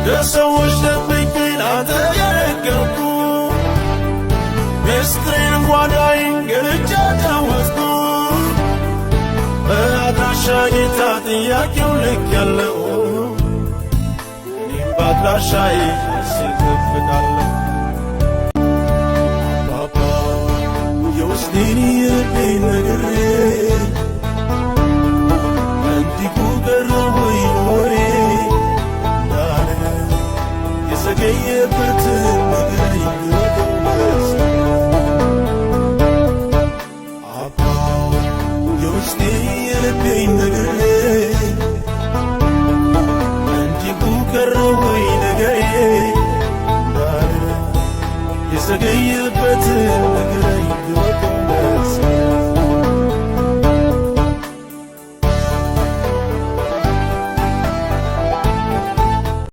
ከሰዎች ደብቄ ላንተ የነገርኩ፣ ምስጢሬን ጓዳዬን ገልጬ አጫወትኩ። በአድራሻ ጌታ ጥያቄው ልክ ያለው፣ እኔም በአድራሻዬ እጠብቃለሁ። አባባ የውስጤን የልቤን ነግሬ እንዲሁ ቀረ ወይ ወሬ እንዳለ፣ የዘገየበትን ነገር ይግለጠው። አባ የውስጤን የልቤን ነግሬ እንዲሁ ቀረ ወይ ነገሬ እንዳለ፣ የዘገየ